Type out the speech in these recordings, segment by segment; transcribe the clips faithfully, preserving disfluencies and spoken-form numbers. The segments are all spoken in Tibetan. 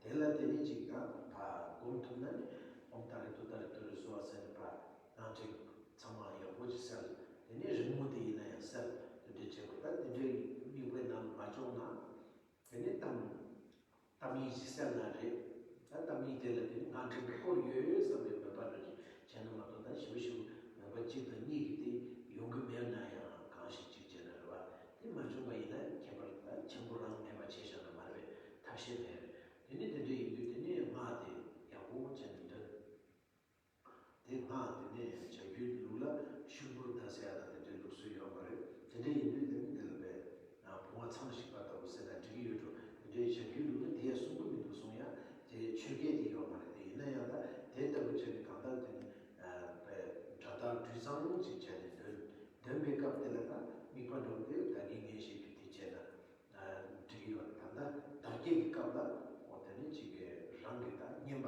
དེ་ལ་དེ་ནས་ཅིག་ད་ཕ་སྒོམ་ཐུབ་ན་ནི་ཨོཾ་ཏཱ་རེ་ཏུཏྟཱ་རེ་ཏུ་རེ་སྭཱ་ཧཱ་ཟེར་ནས་ཕ་རང་འཁྲིས་ཚང་མ་ཡག་པོ་ཅིག་གསལ། དེ་ནས་རིང་མོ་དེ་ཡིན་ན་ཡང་གསལ། དེ་འདྲས་བྱེད་དགོས། ད་དེ་འདྲས་དམིགས་པའི་ནང་མ་བཅུག་ན། དེ་ནས་གཏམ་གཏམ་ཡིག་ཅིག་གསལ་ན་རེད། ད་གཏམ་ཡིག་དེ་ལ་དེ་ནས་ང་འཁྲིས་ཀྱི་སྐོར་ཡོད་ཡོད་བསམ་པའི་མོས་པ་འདྲ་ཅིག་བྱས་ན་མ་གཏོགས། ད་ཞིབ་ཞིབ་མོས་པ་གཅིག་དང་གཉིས་ཀྱིས་དེ་ཡོང་གི་མེད་ན་ཡང་། གང་ཞིག་གཅིག་བྱས་ན་རེད་བ། དེ་མ་བྱུང་བ་ཡིན་ན་ཁྱད་པར་ད་ཆེན་པོ་རང་ངེས་པ་ཆེ་བཞག་ན་མ་རེད་པས། ཐབས་ཤེས་མེད་རེད། དེ་ནས་དེ་འདྲ་ཡིན་དུས་དེ་ནས་སྔགས་དེ་ཡག་པོ་བྱས་ནས་འདོན། དེ་སྔགས་དེ་ནས་བྱ་རྒྱུད་ལུགས་ལ་ཤུབ་བུར་བཟླ་ཟེར་ཡ་དང་དེ་འདྲའི་ལུགས་སྲོལ་ཡོད་མ་རེད། དེ་འདྲ་ཡིན་དུས་དེ་ནི་དེ་ལ་བས་བུང་བ་མཚམས་ཞིག་པ་ལྟ་བུ་ཟེར་ན་འགྲིག་གི་ཡོད་འགྲོ། དེ་འདྲའི་བྱ་རྒྱུད་ལུགས་ལ་དེ་ཡང་གསུང་གི་མི་འདུག་གསུང་ཡ། དེ་ཆོས་སྐད་དེ་ཡོད་མ་རེད། དེ་ཡིན་ན་ཡང་ད་དེ་ལྟ་བུ་བྱས་ནས་གང་ལྟར་དེ་ནི་བས་སྒྲ་དག་སྦྲུལ་གཙང་ཅིག་བྱས་ནས་འདོན། འདོན་པའི་སྐབས་དེ་ལ་ད་དམིགས་པ་འགྲོ་དེ་བདག་གིས་ངས་ཤེས་རྒྱུ་དེ་བྱས་ན། འགྲིག་གི་ཡོད་རེད། ད་ལྟ་བདག་བསྐྱེད་ཀྱི་སྐབས་ལ་འོ་དེ་ནི་གཅིག་གི་རང་གི་ད་བསྙེན་པ་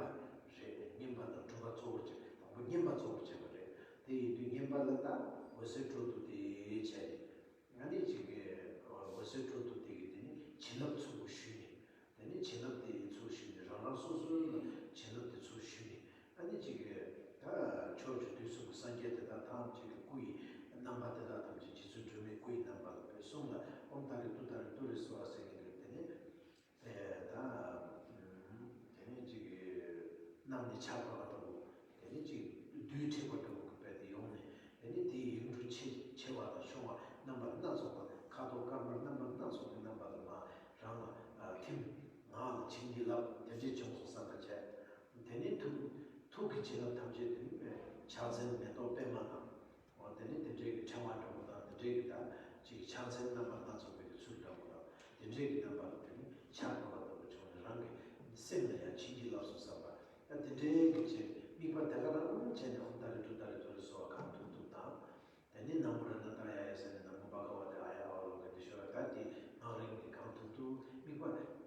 རེད། བསྙེན་པ་དང་སྒྲུབ་པ་གཙོ་བོར་བྱེད། དང་པོ་བསྙེན་པ་གཙོ་བོར་བྱེད་པ་རེད། དེ་ཡིན་དུས་བསྙེན་པ་ལ་ད་འོད་གསལ་སྤྲོ་བསྡུ་དེ་བྱས་ནས། ཨ་ནི་གཅིག་གི་འོད་གསལ་སྤྲོ་བསྡུ་དེ་གི་དེ་ནི་བྱིན་རླབས་ཚུལ་དུ་ཞུས་ནས། དེ་ནི་བྱིན་རླབས་དེ་ཚུལ་ཞུས་ནས། རང་རང་སོ་སོའི་ལ་བྱིན་རླབས་དེ་ཚུལ་ཞུས་ནས། ཨ་ནི་གཅིག་གི་ད་ཕྱོགས་བཅུ་དུས་གསུམ་གྱི་སངས་རྒྱས་དེ་དག་ཐམས་ཅད་ཀྱི་སྐུ་ཡི་རྣམ་པ་དེ་དག་ཐམས་ཅད་རྗེ་བཙུན་སྒྲོལ་མའི་སྐུ་ཡི་རྣམ་པ་ལ་བས་གསུངས་ལ། ཨོཾ་ཏཱ་རེ་ཏུཏྟཱ་རེ་ཏུ་རེ་སྭཱ་ཧཱ་ཟེར་གྱི་འདུག་དེ་ནས་དེ་ད་དེ་ནས་གཅིག་གི་གནམ་ནས་ཆར་བབས་པ་ལྟ་བུ། དེ་ནས་གཅིག་རྡུལ་འཁྲིགས་པ་ལྟ་བུ་གི་དཔེ་དེ་ཡོང་ནས། དེ་ནས་དེའི་ཡིག་འབྲུ་ཆེ་ཆེ་བ་དང་ཆུང་བ་རྣམ་པ་སྣ་ཚོགས་པ། ཁ་དོག་དཀར་དམར་རྣམ་པ་སྣ་ཚོགས་ཀྱི་རྣམ་པ་ལ་མ་རང་ལ་ཐིམ། ངག་ལ་བྱིན་གྱིས་བརླབས། དེ་འདྲས་བྱུང་སོང་བསམ་པ་བྱས། དེ་ནས་ཐུགས་ཐུགས་ཀྱི་བྱིན་རླབས་ཐམས་ཅད་དེ་ནི་ཕྱག་མཚན་མེ་ཏོག་པད་མ་དང་། འོ་དེ་ནས་དེ་འདྲའི་གི་ཕྲེང་བ་འདྲ་པོ་དང་། དེ་འདྲའི་གི་ད་ཅིག་ཕྱག་མཚན་རྣམ་པ་སྣ་ཚོགས་པའི་གི་ཚུལ་འདྲ་པོ་དང་། དེ་འདྲའི་གི་རྣམ་པ་ལ་དེ་ནི་ཆར་བབས་པ་ལྟ་བུ་བྱུང་ནས་རང་གི་སེམས་ལ་ཡང་བྱིན་གྱིས་བརླབས་སོང་བསམ་པ། ད་དེ་འདྲའི་གི་བྱས་དམིགས་པ་དེ་ག་རང་བྱས་ནས་ཨོཾ་ཏཱ་རེ་ཏུཏྟཱ་རེ་ཏུ་རེ་སྭཱ་ཧཱ་གང་ཐུབ་ཐུབ་དང་། དེ་ནས་ནམ་མཁའ་ར་ན་ཏ་ཡ་ཡ་ཟེར་ནས་ནམ་མཁའ་བྷ་ག་ཝ་ཏི་ཨཱ་ཡ་ཨཱ་ལོ་ཀ་དྷཱི་ཤྭ་ར་ཀ་དེ་ངག་རིང་གི་གང་ཐུབ་ཐུབ་དམིགས་པ་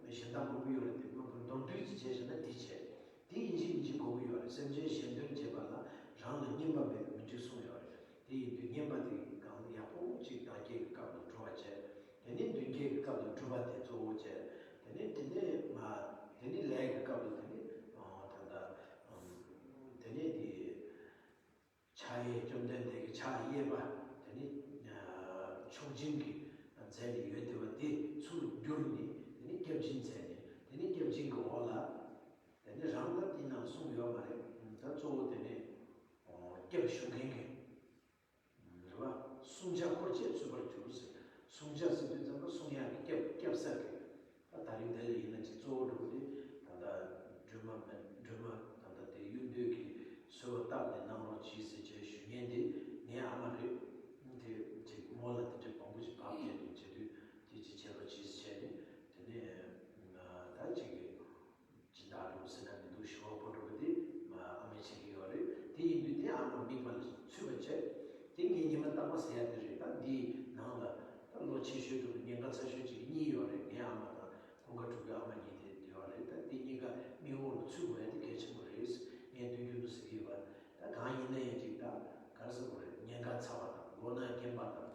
གཞན་དག་མང་པོ་ཡོད་རེད། དེ་མང་པོ་མདོར་བསྡུས་ཅིག་བྱས་བཞག་ན་དེ་བྱས། དེ་ཡིན་གཅིག་མིན་གཅིག་དགོས་ཀྱི་ཡོད་རེད། སེམས་ཅན་གཞན་དོན་བྱེད་པ་ལ་རང་ལ་བསྙེན་པ་མེད་མི་འགྲིག་གསུངས་ཡོད་རེད། དེ་ཡིན་དུས་བསྙེན་པ་དེ་གང་ཡག་པོ་ཅིག་བདག་བསྐྱེད་ཀྱི་སྐབས་ལ་སྒྲུབ་པ་བྱས། དེ་ནས་མདུན་བསྐྱེད་ཀྱི་སྐབས་ལ་སྒྲུབ་པ་དེ་གཙོ་བོ་བྱས། དེ་ནས་དེ་ནས་མ་དེ་ནས་ལས་ཀྱི་སྐབས་ལ་དེ་ནས་ད་ལྟ་དེ་ནས་དེ། ཕྱག་གཡས་བཅོམ་ལྡན་འདས་ཀྱི་ཕྱག་གཡས་པ། དེ་ནི་མཆོག་སྦྱིན་གྱི་རྫས་ནི་ཡོན་ཏན་པ་དེ་ཚུར་བསྒྱུར་ནས། དེ་ནི་སྐྱབས་སྦྱིན་མཛད་ནས། དེ་ནི་སྐྱབས་སྦྱིན་གྱི་འོག་ལ། དེ་ནི་རང་ལ་དེ་ནང་གསུངས་ཡོད་མ་རེད། ད་གཙོ་བོ་དེ་ནི་སྐྱབས་ཞུ་མཁན་གྱི་རེད་བ། བསྲུང་བྱ་འཁོར་བཅས་ཚུད་པར་འགྱུར་ཟེར། བསྲུང་བྱ་ཟེར་དུས་ཙམ་པ་བསྲུང་ཡག་གི་སྐྱབས་སྐྱབས་ཟེར་གི། ད་ད་རིང་འདི་ལ་ཡིན་ན་ཅིག་གཙོ་བོ་འགྲོ་གི་དེ། ད་ལྟ་སྒྲོལ་མ་མེད་སྒྲོལ་མ་ད་ལྟ་དེ་གཡུལ་འདོད་ཀྱི་གསོལ་བ་བཏབ་ནས་གནང་རོགས་གྱིས་ཟེར་བྱས་ཞུ་མཁན་དེ་ངའི་ཨ་མ་རེད། དེ་ཅིག་མོ་ལ་དེ་འདྲའི་བང་བུ་ཞིག་བབས་བསྡད་འདུག་བྱེད་དུས་དེ་ཅིག་བྱེད་རོགས་གྱིས་ཟེར་བྱས་ནས། དེ་ནས་ད་ཅིག་གི་སྦྱིན་བདག་འགྲོ་ཟེར་ན་མི་འདུག་ཞུ་བ་པོ་འགྲོ་གི་དེ་ཨ་མས་བྱེད་ཀྱི་ཡོད་རེད། དེ་ཡིན་དུས་དེ་ཨ་མ་དམིགས་པ་ལ་ཚུད་པ་བྱས། དེ་ངས་ཉི་མ་རྟག་པར་ཟེར་ཡ་དེ་རེད། ད་འདིའི་ནང་ལ་ད་ལོ་ཆེ་ཤོས་དྲུག་གི་ཉེན་ཁ་ཚ་ཤོས་གཅིག་གཉིས་ཡོད་རེད། ངའི་ཨ་མ་དང་ཀུན་དགའ་ཕྲུ་གུའི་ཨ་མ་གཉིས་དེ་ཡོད་རེད། ད་དེ་གཉིས་ཀ་མིག་འོག་ལ་ཚུད་དགོས་ཡ་དེ་གལ་ཆེན་པོ་རེད། ངས་དུས་རྒྱུན་དུ་ཟེར་གྱི་ཡོད་པ། ད་གང་ཡིན་ན་ཡང་ཅིག་ད་ག་རེ་ཟེར་དགོས་རེད། ཉེན་ཁ་ཚ་བ་དང་ལོ་ན་རྒན་པ་དང་།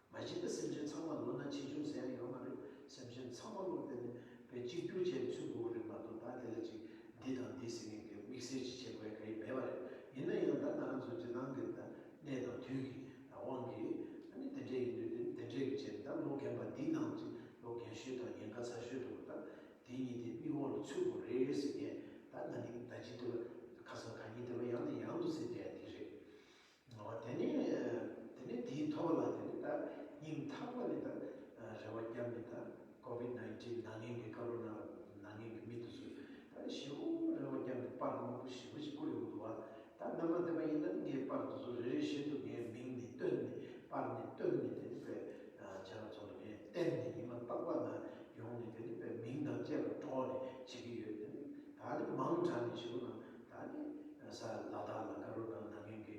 མ་གཞི་ད་སེམས་ཅན་ཚང་མ་ལོ་ན་ཆེ་ཆུང་ཟེར་ཡ་ཡོད་མ་རེད། སེམས་ཅན་ཚང་མ་ལོ་དེ་ནི་བས་གཅིག་གྱུར་བྱས་ཚུད་དགོས་རེད་མ་གཏོགས། ད་དེ་ལ་ཅིག་འདི་དང་འདི་ཟེར་མཁན་གྱི་དམིགས་བསལ་ཅིག་བྱེད་དགོས་ཡ་ག་ཡེ་མེད་པ་རེད། ཡིན་ན་ཡང་ད་ང་རང་ཚོ་སྤྱིར་བཏང་གི་ད་གནས་དང་དུས་ཀྱི་དབང་གིས་ཨ་ནི་དེ་འདྲས་ཡིན་དུས་དེ་དེ་འདྲས་ཀྱི་བྱས་ད་ལོ་རྒན་པ་འདི་ནང་ཅིག་ལོ་རྒན་ཤོས་དང་ཉེན་ཁ་ཚ་ཤོས་འགྲོ་བ་ད་དེ་གཉིས་དེ་མིག་འོག་ལ་ཚུད་དགོས་རེད་ཟེར་མཁན། ད་ན་ནིང་ད་ཅི་དེ་བ་ཁ་སང་ག་ཉིན་དེ་བ་ཡང་ནས་ཡང་དུ་ཟེར་བསྡད་ཡ་དེ་རེད། འོ་དེ་ནས་དེ་ནས་དེའི་ཐོག་ལ་དེ་ནས་ད་སྙིང་ཐག་པ་ནས་ད་རེ་བ་བརྒྱབ་ནས། ད་ཀོ་བིད་ནའིན་ཊིན་ན་ནིང་གི་ཀ་རོ་ན་ན་ནིང་གི་མི་དེ་ཚོས་ད་ཞེ་པོ་རེ་བ་བརྒྱབ་ནས་པར་མང་པོ་ཞེ་པོ་ཞིག་བསྐུར་ཡོང་འདུག་བ། ད་སྔ་མ་དེ་བ་ཡིན་ན་ངས་པར་དེ་ཚོ་རེ་རེ་བཞིན་དུ་ངས་མིང་ནས་བཏོན་ནས་པར་ནས་བཏོན་ནས་དེ་ནས་པའི་ཁྱེད་རང་ཚོ་ལ་ངས་བསྟན་ནས་ཉི་མ་རྟག་པར་ན་ཡོང་ནས་དེ་ནས་པའི་མིང་དང་བཅས་པ་སྒྲོག་ནས་བྱེད་ཀྱི་ཡོད། དེ་ནས་ད་ནི་མང་དྲགས་ནས་ཞེ་པོ་ན་ད་ནི་ས་ལ་དྭགས་ལ་ཀ་རོ་ན་ན་ནིང་གི་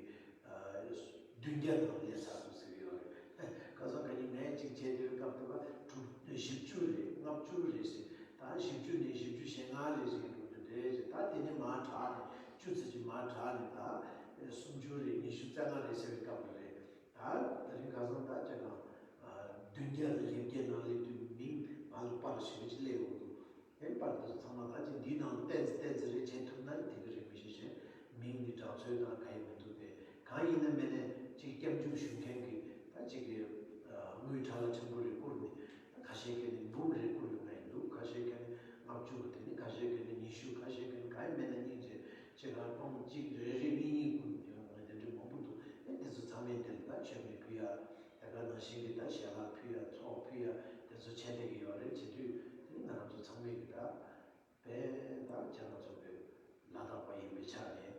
བདུན་བརྒྱ་ནང་སླེབས་ཚར་འདུག་ཟེར་གྱི་ཡོད་རེད། ཁ་སང་ག་ཉིན་ངས་གཅིག་བྱས་དུས་སྐབས་དེ་བ་དྲུག་བཞི་བཅུ་རེད། ལྔ་བཅུ་རེད་ཟེར། ད་བཞི་བཅུ་ནས་བཞི་བཅུ་ཞེ་ལྔ་ལས་ཟིན་འགྲོ་དུས་འདྲ་ཟེར། ད་དེ་ནས་མར་དྲགས་ནས་བཅུ་ཙམ་ཅིག་མར་དྲགས་ནས་ད་སུམ་ཅུ་རེད། ཉི་ཤུ་རྩ་ལྔ་རེད་ཟེར་བའི་སྐབས་རེད། ད་དེ་རིང་ཁ་སང་ད་ཅག་གང་བདུན་བརྒྱ་དང་བརྒྱད་བརྒྱ་ནང་སླེབས་དུས་མིང་ང་ལ་པར་ཞེ་པོ་ཅིག་སླེབས་ཡོང་འདུག་དེ་པར་དེ་ཚོ་ཚང་མ་ད་ གཅིག་གིས་དངུལ་ཁྲ་ལ་ཆེན་པོ་རེ་བསྐུར་ནས། ཁ་ཤས་ཀྱིས་ནི་འབུམ་རེ་བསྐུར་ཡོང་གི་འདུག་ཁ་ཤས་ཀྱིས་ནི་ལྔ་བཅུ། དེ་ནི་ཁ་ཤས་ཀྱིས་ནི་ཉི་ཤུ། ཁ་ཤས་ཀྱིས་ནི་ག་ཡི་མེད་ན་སྙིང་རྗེ་ཆེ་ག་སྤོང་གཅིག་རེ་རེ་གཉིས་གཉིས་བསྐུར་ནས་ཡོང་བ་དེ་འདྲའི་མང་པོ་འདུག་ཨེ་དེ་ཚོ་ཚང་མས་དེ་ལ་ད་མཆོད་མེ་ཕུལ་ཡ། དེ་ག་ནང་བཞིན་གྱི་ད་ཞལ་ལག་ཕུལ་ཡ། ཚོགས་ཕུལ་ཡ། དེ་ཚོ་བྱས་བསྡད་ཀྱི་ཡོད་རེད། བྱེད་དུས་དེ་ནི་ང་རང་ཚོ་ཚང་མས་ཀྱི་ད། དཔེ་ད་ཁྱེད་རང་ཚོ་གི་ལ་དྭགས་པ་ཡིན་པའི་ཆ་ནས།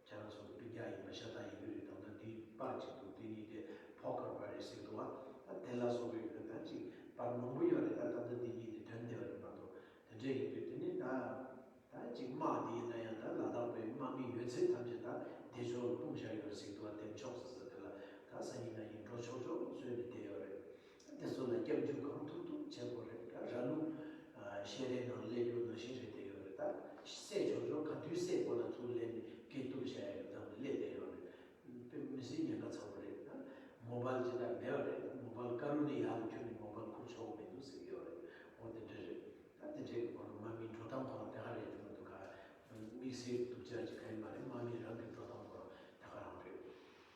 ཁྱེད་རང་ཚོ་གི་སྤུན་ཀྱག་ཡིན་པ་ཤ་སྟག་ཡིན་གྱི་རེད། ད་ལྟ་འདི་པར་གཅིག་འདུག་དེ་གཉིས་དེ་ཕོ་ཁར་པ་རེད་ཟེར་འདུག་ཨ་ད་དེ་ལ་སོགས་པའི་ད་ཅིག་པར་མང་པོ་ཡོད་རེད། ད་ད་ལྟ་འདི་གཉིས་དེ་དོན་དེ་བ་རེད་མ་གཏོགས། དེ་འདྲ་ཡིན་དུས་དེ་ནི་ད་ད་ཅིག་དམག་དེ་ཡིན་ན་ཡང་ད་ལ་དྭགས་པའི་དམག་མི་ཡོད་ཚད་ཐམས་ཅད་ད་དེ་ཕྱོགས་ལ་སྤུངས་བཞག་ཡོད་རེད་ཟེར་འདུག་ཨ་དེ་ཕྱོགས་སུ་ཟེར་དེ་ལ་ད་སང་ཉིན་གནངས་ཉིན་འགྲོ་ཆོག་ཆོག་བཟོས་ནས་བསྡད་ཡོད་རེད། དེ་ཚོ་ལ་སྐྱབས་འཇུག་གང་ཐུབ་ཐུབ་བྱེད་དགོས་རེད། ད་ར་ལུག་ཤེལ་རས་ནང་སླེབས་རྒྱུ་ནང་བཞིན་རེད་བསྡད་ཡོད་རེད། ད་བསད་ཆོག་ཆོག་ག་དུས་བསད་དགོས་ན་ཚུར་སླེབས་ནས་སྐད་གཏུབ་བྱ་ཡ་ཡོད་ཙང་སླེབས་བསྡད་ཡོད་རེད། དཔེ་མི་སྲིད་ཉེན་ཁ་ཚ་པོ་རེད། ད་མོ་བལ་ཅི་ལྟར་མེད་པ་རེད། མོ་བལ་ཀ་རུ་ནས་ཡར་ལ་ཁྱོན་ནས་མོ་བལ་ཁུར་ཆོག་མི་འདུག་ཟེར་གྱི་ཡོད་རེད། འོ་དེ་འདྲ་རེད། ད་དེ་འདྲའི་སྐོར་དམག་མིའི་འགྲོ་སྟངས་ཁོ་རང་དེ་ག་རེད་དེ་མ་གཏོགས་ག་དམིགས་བསལ་སྡུག་ཅག་ཅིག་ག་ཡིན་མ་རེད། དམག་མི་རང་གི་འགྲོ་སྟངས་ཁོ་རང་དེ་ག་རང་རེད།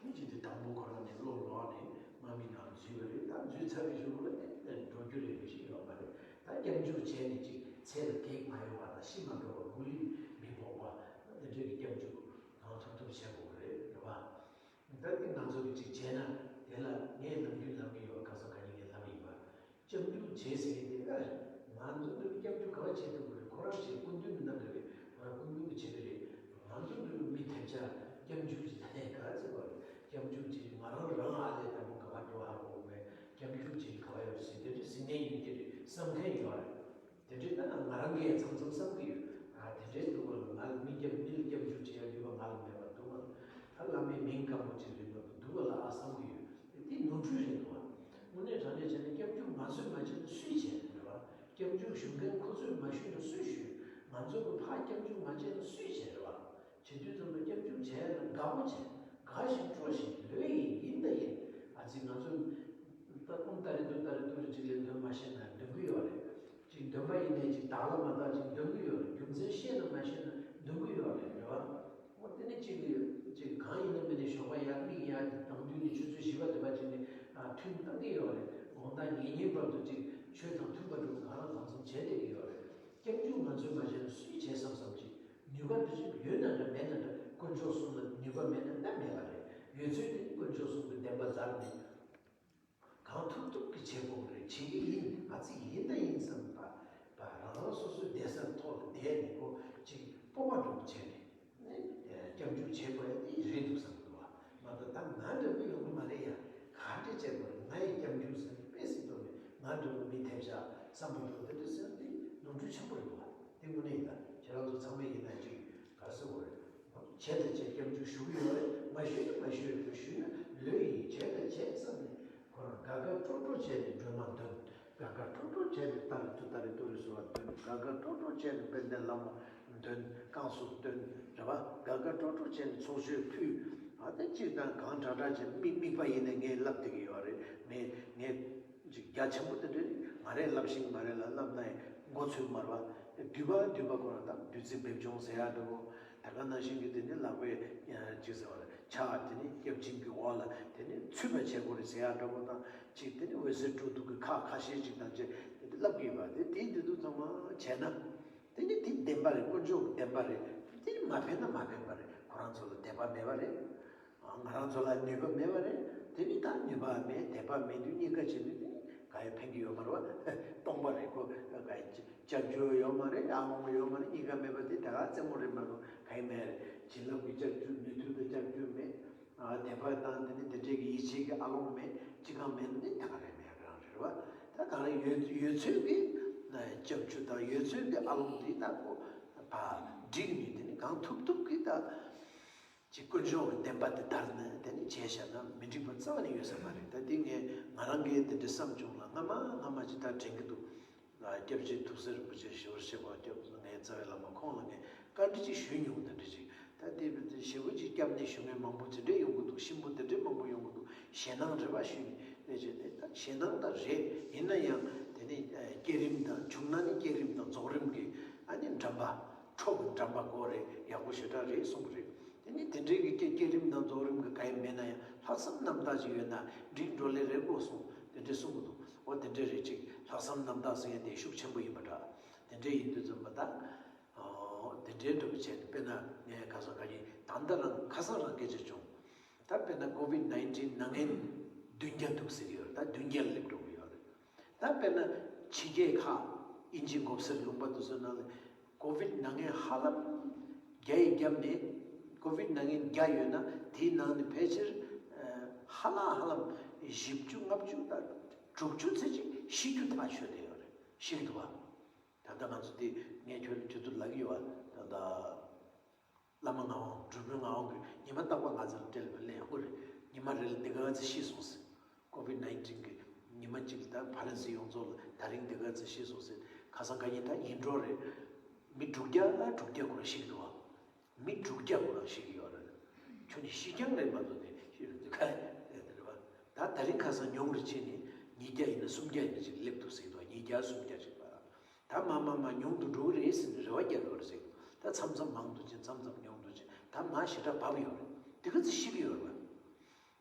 མི་གཅིག་དེ་དང་པོ་ཁོ་རང་ནས་བློ་ལོག་ནས་དམག་མི་ནང་འཛུལ་བ་རེད། ད་འཛུལ་ཚར་བའི་གཞུག་ལ་ནས་འགྲོ་རྒྱུ་རེད་མི་ཤེས་ཡོད་མ་རེད། ད་སྐྱབས་འཇུག་བྱས་ནས་ཅིག་ཚེ་ལ་གེགས་མ་ཡོང་བ་དང་ཤི་མ་འགྲོ་བ་མུ་ལི་མི་ཕོག་པ་དེ་འདྲའི་སྐྱབས་འཇུག་གང་ཐུབ་ཐུབ་བྱེད་དགོས་ཀྱི་རེད། རེད་བ། ད་འདི་ང་ཚོ་གི་ཅིག་བྱས་ན་དེ་ལ་ངས་ནམ་རྒྱུན་ལབ་ཀྱི་ཡོད། ཁ་སང་ག་ཉིན་ངས་ལབ་ཡིན་པ། སྐྱབས་འཇུག་བྱེད་ཟེར་མཁན་དེ་ཨ། ང་ཚོ་འདི་སྐྱབས་འཇུག་ག་བ་བྱེད་ཐུབ་ཀྱི་རེད། ཁོ་རང་བྱེད་སྐུ་མདུན་གྱི་གནང་གི་རེད། ཁོ་རང་སྐུ་མདུན་གྱི་བྱེད་ཀྱི་རེད། ང་ཚོ་འདི་མི་ཐེབས་ཆག་སྐྱབས་འཇུག་བྱེད་ད་ནས་ག་ཚོད་པ་རེད། སྐྱབས་འཇུག་བྱེད་ང་རང་རང་ཨ་ལས་དང་པོ་ག་བ་འགྲོ་ཧ་གོ་མེད། སྐྱབས་འཇུག་བྱེད་ག་བ་ཡོད་ཟེར་དེ་འདྲ་ཟིན་ནས་ཡིན་གྱི་རེད་བསམ་མཁན་ཡོད་རེད། དེ་འདྲའི་ལྟར་ན་ང་རང་གིས་ཡང་མཚམས་མཚམས་བསམ་གྱི་ཡོད། ཨ་དེ་འདྲའི་འདུག་བ་ལ་ང་ལ་མི་སྐྱབས་མི་ལ་སྐྱབས་འཇུག་བྱེད་ཡ་ནུས་པ་ང་ལ་མེད་པ་འདུག་བ། ད་བླ་མའི་མིང་སྐམ་པོ་ཅིག་རེད་མ་གཏོགས་འདུག་བ་ལ་ཨ་བསམ་གྱི་ཡོད། དེ་ནོར་འཁྲུལ་རེད་འདུག་བ། དངོས་གནས་དྲང་གནས་བྱས་ན་སྐྱབས་འཇུག་ང་ཚོས་མ་བྱས་ན་སུས་བྱས་རེད་བ། སྐྱབས་འཇུག་ཞུ་མཁན་ཁོ་ཚོས་མ་ཞུས་ན་སུས་ཞུས། ང་ཚོ་གི་ཕར་སྐྱབས་འཇུག་མ་བྱས་ན་སུས་བྱས་རེད་བ། བྱེད་དུས་ཙམ་ལ་སྐྱབས་འཇུག་བྱས་ན་དགའ་པོ་བྱས། དགའ་ཞིང་སྤྲོ་ཞིང་ལོས་ཡིན་ཡིན་ད་ཡིན། ཨ་ཙི་ང་ཚོ་ད་ཀུན་ཏ་རེ་ཏུ་ཏ་རེ་ཏུ་རེ་ཅིག་ལས་འདོན་མ་ཤེས་ན་འདོན་གི་ཡོད་རེད། ཅིག་འདོན་པ་ཡིན་ནའི་ཅིག་དག་ལ་མ་དག་ཅིག་འདོན་གི་ཡོད་རེད། རྒྱུ་མཚན་ཤེས་ན་མ་ཤེས་ན་འདོན་གི་ཡོད་རེད། རེད་བ། འོ་དེ་ནས་ཅིག་ཅིག་གང་ཡིན་ན་མིན་ནས་ཞོགས་པ་ཡར་མིག་ཡར་དང་དུས་ནས་ཆུ་ཚོད་བཞི་པ་དེ་པ་ཅིག་ནས་ཐུན་བཏང་གི་ཡོད་རེད། དགོང་དག་ཉལ་ཉལ་བར་དུ་ཅིག་ཆོས་དང་མཐུན་པ་འགྲུབ་གང་ལ་གང་འཚམ་བྱས་བསྡད་ཀྱི་ཡོད་རེད། སྐྱབས་འཇུག་ང་ཚོས་མ་བྱས་ན་སུས་བྱས་བསམ་བསམ་ཅིག་ནུས་པ་འདི་ཚོ་ཡོད་ན་འདྲ་མེད་ན་འདྲ། དཀོན་མཆོག་གསུམ་ལ་ནུས་པ་མེད་ན་ན་མེད་པ་རེད། ཡོད་ཚོད་དེ་དཀོན་མཆོག་གསུམ་གྱི་བདེན་པ་ལ་ནི་གང་ཐུབ་ཐུབ་ཀྱིས་བྱེད་དགོས་ཀྱི་རེད། བྱེད་ཀྱི་ཡིན། ཨ་ཙི་ཡིན་ད་ཡིན་བསམ་པ་པ་རང་རང་སོ་སོའི་བསྡད་སར་ཐོག་ལ་བསྡད་ནས་ཁོ་ཅིག་སྤོབས་པ་འདྲ་བོ་བྱས་ནས་ནི་སྐྱབས་འཇུག་བྱེད་དགོས་ཡ་དེ་རེད་འདུག་བསམ་གྱི་འདུག་བ། མ་གཏོགས་ད་ང་འདྲ་པོ་ཡོང་གི་མ་རེད་ཡ། ག་འདྲ་བྱེད་དགོས་རེད། ང་ཡི་སྐྱབས་འཇུག་ཟེར་ནས་དཔེ་སྲིད་དོ་ནས་ང་འདྲ་པོ་མི་ཐེབས་ཤག་བསམ་པ་འདྲ་བོ་དེ་འདྲ་ཟེར་ན་དེ་ནོར་འཁྲུལ་ཆེན་པོ་རེད་འདུག་བ། དེ་དངོས་གནས་ཡིན་ད། ཁྱེད་རང་ཚོ་ཚང་མས་ཡིན་ན་ཅིག་ག་རེ་ཟེར་དགོས་རེད། བྱས་དང་བྱས་སྐྱབས་འཇུག་ཞུ་གི་ཡོད་རེད། མ་ཞུས་ན་མ་ཞུས་རེད། ཞུས་ན་ལོས་ཡིན། བྱས་དང་བྱས་བསམ་ནས་ཁོ་རང་དགའ་དགའ་སྤྲོ་སྤྲོ་བྱས་ནས་སྒྲོལ་མ་འདོན། དགའ་དགའ་སྤྲོ་སྤྲོ་བྱས་ནས་ཏ་རེ་ཏུ་ཏ་རེ་ཏུ་རེ་ཟེར་བ་འདོན། དགའ་དགའ་སྤྲོ་སྤྲོ་བྱས་ནས་དཔལ་ལྡན་བླ་མ་འདོན། བསྐང་གསོ་འདོན། རེད་བ། དགའ་དགའ་སྤྲོ་སྤྲོ་བྱས་ནས་ཚོགས་མཆོད་ཕུལ། ཨ་དེ་གཅིག་དང་གང་དྲག་དྲག་བྱས། མིག་དམིགས་པ་ཡིན་ནས་ངས་ལབ་བསྡད་ཀྱི་ཡོད་རེད། ངས་ངས་ཅིག་རྒྱ་ཆེན་པོ་དེ་འདྲ་ང་རས་ལབ་ཤེས་ཀྱི་མ་རེད་ལ། ལབ་ན་ཡང་མགོ་ཚོས་མ་རེད་བ། བསྡུས་པ་བསྡུས་པ་ཁོ་རང་དང་བདུད་རྩི་སྦེད་སྦྱོང་ཟེར་ཡག་འདྲ་བོ། དེ་ག་ནང་བཞིན་གྱི་དེ་ནི་ལག་པའི་ཅིག་ཟེར་བ་ལ་ཕྱག་དེ་ནི་སྐྱབས་སྦྱིན་གྱི་འོག་ལ་དེ་ནི་ཚུད་པ་བྱེད་དགོས་རེད་ཟེར་ཡག་འདྲ་བོ་དང་། ཅིག་དེ་ནི་འོད་ཟེར་སྤྲོ་བསྡུ་གི་ཁག་ཁ་ཤས་ཅིག་དང་བཅས་དེ་ལབ་ཀྱི་ཡོད་པ། དེ་དེའི་དེ་དུ་ཚང་མ་བྱས་ན། དེ་ནི་དེ་བདེན་པ་རེད། དཀོན་མཆོག་གི་བདེན་པ་རེད། དེ་ནི་མ་ཕན་ན་མ་ཕན་པ་རེད། ཁོ་རང་ཚོ་ལ་དད་པ་མེད་པ་རེད། ང་རང་ཚོ་ལ་ནུས་པ་མེད་པ་རེད། དེ་ནི་ད་ནུས་པ་མེད་དད་པ་མེད་དུས་གཉིས་ཀ་བྱེད་དུས་དེ་ནི་ག་ཡེ་ཕན་གྱི་ཡོད་མ་རེད་བ། སྟོང་པ་རེད། ཁོ་ག་ཡེ་སྐྱབས་བཅོལ་ཡོད་མ་རེད། ཨ་ལོང་ཡོད་མ་རེད། གཉིས་ཀ་མེད་པ་དེ་ད་ག་རྩེད་མོ་རེད་མ་གཏོགས་ག་ཡེ་མེད་རེད། བྱིན་རླབས་ཀྱི་ལྕགས་ཀྱུ་ནུས་མཐུ་དང་ལྕགས་ཀྱུ་མེད། ཨ་དད་པ་དང་དེ་ནི་དེ་འདྲའི་གི་ཡིད་ཆེས་ཀྱི་ཨ་ལོང་མེད། ཅི་གང་མེད་ནི་ད་ག་རེ་མེད་རང་རེད་བ། ད་ག་རེ་ཡོད་ཡོད་ཚོད་ཀྱི་སྐྱབས་བཅོལ་དང་ཡོད་ཚོད་ཀྱི་ཨ་ལོང་དེ་ད་ཁོ་ཕ་འགྲིག་ནི། དེ་ནི་གང་ཐུབ་ཐུབ་ཀྱི་ད་ཅིག་དཀོན་མཆོག་གི་བདེན་པ་དེ་དར་ནས་དེ་ནི་བྱས་བཞག་ན་མི་འགྲིག་པ་རྩ་བ་ནས་ཡོད་ས་མ་རེད། ད་དེ་ངས་ང་རང་གིས་དེ་འདྲ་བསམ་བྱུང་ལ་སྔ་མ་སྔ་མ་ཅིག་ད་དྲན་གྱི་འདུག་སྐྱབས་རྗེ་ཐུགས་སྲས་རིན་པོ་ཆེ་ཞི་བར་གཤེགས་པ་སྐྱབས་ངའི་རྩ་བའི་བླ་མ་ཁོང་ལ་ངས་བཀའ་འདྲི་ཅིག་ཞུས་མྱོང་། ད་འདྲི་ཅིག་ད་དེ་ཞེ་པོ་ཅིག་སྐྱབས་གནས་ཞུ་མཁན་མང་པོ་དེ་འདྲས་ཡོང་གི་འདུག་གཤིན་པོ་དེ་འདྲས་མང་པོ་ཡོང་གི་འདུག་ཞེད་སྣང་རེད་པ་ཞུས་ནས་ལས་བྱས་ཏེ། ད་ཞེད་སྣང་ད་རེད། ཡིན་ན་ཡང་དེ་ནི་བསྐྱེད་རིམ་དང་བྱུང་ན་ནི་བསྐྱེད་རིམ་དང་རྫོགས་རིམ་གྱི་ཨ་ནི་འགྲམ་པ་ཁྲོ་གི་འགྲམ་པ་སྐོར་རེད། ཡག་པོ་ཞེ་དྲག་རེད་གསུངས་པ་རེད། ནི་དེ་འདྲའི་གི་སྐྱེ་སྐྱེ་རིམ་དང་རྫོགས་རིམ་གི་ག་ཡེ་མེད་ན་ཡང་ལྷག་བསམ་རྣམ་དག་ཅིག་ཡོད་ན་འགྲིག་འགྲོ་ལེ་རེད་དགོས་གསུངས། དེ་འདྲའི་གསུང་གི་འདུག་འོ་དེ་འདྲའི་རེད། ཅིག་ལྷག་བསམ་རྣམ་དག་ཟེར་ཡ་དེ་ཤུགས་ཆེན་པོ་ཡིན་པ་འདྲ། དེ་འདྲའི་ཡིན་དུས་ཙམ་པ་ད། ཨོ་དེ་འདྲའི་འདྲ་བོ་བྱས་ཏེ་དཔེར་ན་ངས་ཁ་སང་ག་ཡིན་ད་ལྟ་རང་ཁ་སང་རང་སྐད་ཆ་བྱུང་། ད་དཔེར་ན་ཀོ་ཝིད་ནའིན་ཊིན་ན་ངན་བདུན་བརྒྱ་འདུག་ཟེར་གྱི་ཡོད་རེད། ད་བདུན་བརྒྱ་ལ་སླེབས་འགྲོ་གི་ཡོད་རེད། ད་དཔེར་ན་ཕྱི་རྒྱལ་ཁག་དབྱིན་ཇི་མགོ་སེར་ལུང་པ་དེ་ཚོའི་ནང་ལ་ཀོ་ཝིད་ན་ངན་ཧ་ལམ་བརྒྱ་ཡི་རྒྱབ་ནས་ཀོ་ཝིད་ན་ངན་བརྒྱ་ཡོད་ན་དེའི་ནང་ནས་ཕལ་ཆེར་ཧ་ལམ་ཧ་ལམ་བཞི་བཅུ་ལྔ་བཅུ་དང་དྲུག་ཅུ་ཚེ་གཅིག་ཤི་རྒྱུ་ཐག་ཆོད་བསྡད་ཡོད་རེད། ཤི་གི་འདུག་བ། ད་ལྟ་ང་ཚོ་དེ་ངས་ཁྱོད་ལ་དུས་ཚོད་ལབ་ཀྱི་ཡོད་བ། ད་ལྟ་བླ་མ་ངག་དབང་སྒྲུབ་པའི་ངག་དབང་གིས་ཉི་མ་རྟག་པར་ང་ཚོ་ལ་སྤྲད་པའི་གླེང་ཡག་པོ་རེད། ཉི་མ་རེ་ལ་འདི་ག་ཚོད་ཤི་སོང་ཟེར། ཀོ་ཝིད་ནའིན་ཊིན་གི་ཉི་མ་གཅིག་ལ་ད་ཧྥ་རན་སི་ཡོངས་རྫོགས་ལ་ད་རིང་འདི་ག་ཚོད་ཤི་སོང་ཟེར། ཁ་སང་ཁ་ཉིན་ད་ཡིན་འགྲོ་རེད། མི་དྲུག་བརྒྱ་ལ་དྲུག་བརྒྱ་ཁོ་རང་ཤི་གི་འདུག་བ། མི་དྲུག་བརྒྱ་ཁོ་རང་ཤི་གི་ཡོད་རེད། ཁྱོད་ནི་ཤི་རྐྱང་རེད་མ་གཏོགས་ནི་ཤི་རུ་འདི་ག་རེད་རེད་བ། ད་ད་རིང་ཁ་སང་ཉུང་རུ་ཕྱིན་ནས་ཉིས་བརྒྱ་ཡིན་ན་སུམ་བརྒྱ་ཡིན་ན་ཅིག་སླེབས་འདུག་ཟེར་གི་འདུག་ཉིས་བརྒྱ་སུམ་བརྒྱ་ཅིག་ལ། ད་མ་མ་མ་ཉུང་དུ་འགྲོ་གི་རེད་ཟེར་ནས་རེ་བ་རྒྱག་གི་ཡོད་རེད་ཟེར། ད་མཚམས་མཚམས་མང་དུ་ཕྱིན། མཚམས་མཚམས་ཉུང་དུ་ཕྱིན། ད་མ་ཞེ་དྲག་བབས་ཡོད་རེད། དེ་ག་ཚོད་ཤི་གི་ཡོད་རེད་བ།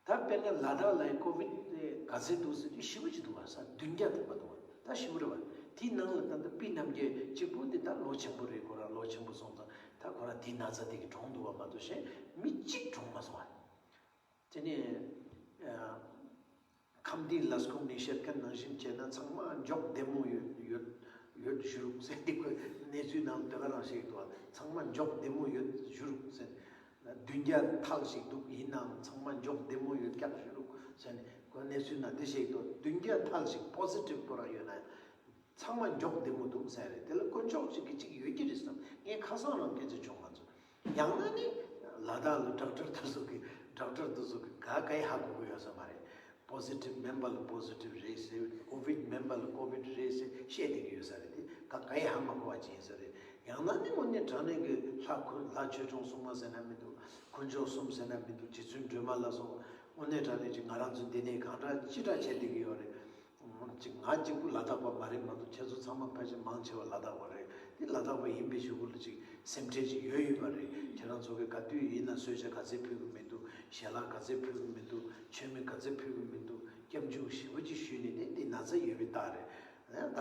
ད་དཔེར་ན་ལ་དྭགས་ལ་ཡང་ཀོ་ཝིད་དེ་ག་ཚོད་འདུག་ཟེར་དུས་ཞེ་པོ་ཅིག་འདུག་བ། ས་བདུན་བརྒྱ་འདུག་པ་འདུག་བ། ད་ཞེ་པོ་རེད་བ། དེའི་ནང་ལ་ད་ལྟ་སྤི་རྣམ་རྒྱལ་གཅིག་པུ་དེ་ད་ལོ་ཆེན་པོ་རེད། ཁོ་རང་ལོ་ཆེན་པོ་སོང་ཙང་ད་ཁོ་རང་དེའི་ན་ཚ་དེ་གིས་གྲོངས་འདུག་བ་མ་གཏོགས་གཞན་མི་གཅིག་གྲོངས་མ་སོང་བ། དེ་ནས་ཨ། ཁམས་བདེའི་ལས་ཁུངས་ནས་བཤད་མཁན་ནང་བཞིན་བྱས་ན་ཚང་མ་མགྱོགས་བདེ་མོ་ཡོད་ཡོད་ཡོད་བཞུགས་ཟེར་ཏེ་ཁོས་གནས་ཚུལ་ནང་དེ་ག་རང་བཤད་འདུག་ཚང་མ་མགྱོགས་བདེ་མོ་ཡོད་བཞུགས་ཟེར། བདུན་བརྒྱ་ཐལ་ཞིག་འདུག་ཡིན་ནའང་ཚང་མ་མགྱོགས་བདེ་མོ་ཡོད་ཀྱག་བཞུགས་ཟེར་ནས་ཁོས་གནས་ཚུལ་ནང་དེ་བཤད་འདུག་བདུན་བརྒྱ་ཐལ་ཞིག་པོ་སི་ཊིབ་ཁོ་རང་ཡོད་ན་ཡང་། ཚང་མ་མགྱོགས་བདེ་མོ་འདུག་ཟེར་རེད། དེ་ལ་དཀོན་མཆོག་ཅིག་གིས་ཅིག་ཡོད་ཀྱི་རེད་བསམ། ངས་ཁ་སང་རང་སྐད་ཆ་བྱུང་། ང་ཚོ་ཡང་ན་ནི་ལ་དྭགས་ལ་ཌོག་ཊར་དེ་ཚོ་གིས་ཌོག་ཊར་དེ་ཚོ་གིས་ག་ག་ཡེ་ཧ་གོ་གི་ཡོད་ས་མ་རེད། པོ་སི་ཊིབ་མིན་པ་ལ་པོ་སི་ཊིབ་རེད་ཟེར། ཀོ་ཝིད་མིན་པ་ལ་ཀོ་ཝིད་རེད་ཟེར་བཤད་བསྡད་ཀྱི་ཡོད་ས་རེད། དེ་ག་ག་ཡེ་ཧ་མ་གོ་བ་ཅིག་ཡིན་ས་རེད། ཡང་ན་ནི་དངོས་གནས་དྲང་གནས་ཀྱི་ལྷ་ཁུ་ལྷ་ཆོས་སྐྱོང་སྲུང་མ་ཟེར་ན་མི་འདུག་དཀོན་མཆོག་གསུམ་ཟེར་ན་མི་འདུག་རྗེ་བཙུན་སྒྲོལ་མ་ལ་སོགས་དངོས་གནས་དྲང་གནས་ཀྱི་ང་རང་ཚོ་འདི་ནས་གང་འདྲ་ཅི་འདྲ་བྱས་བསྡད་ཀྱི་ཡོད་རེད། ཅིག་ང་གཅིག་པུ་ལ་དྭགས་པ་མ་རེད་མ་གཏོགས་ཁྱེད་ཚོ་ཚང་མ་ཕལ་ཆེར་མང་ཆེ་བ་ལ་དྭགས་པ་རེད། དེ་ལ་དྭགས་པ་ཡིན་པའི་གཞུག་གུ་ལ་ཅིག་སེམས་ཁྲལ་ཅིག་ཡོད་ཡོད་པ་རེད། ཁྱེད་རང་ཚོ་གི་ག་དུས་ཡིན་ན་གསོལ་ཇ་ག་ཚད་ཕུལ་གི་མི་འདུག་ཞལ་ལག་ག་ཚད་ཕུལ་གི་མི་འདུག་མཆོད་མེ་ག་ཚད་ཕུལ་གི་མི་འདུག་སྐྱབས་འཇུག་ཞེ་པོ་ཅིག་ཞུས་ནས་ནི་འདི་ན་ཚ་ཡོད་པའི་རྟགས་རེད། ད་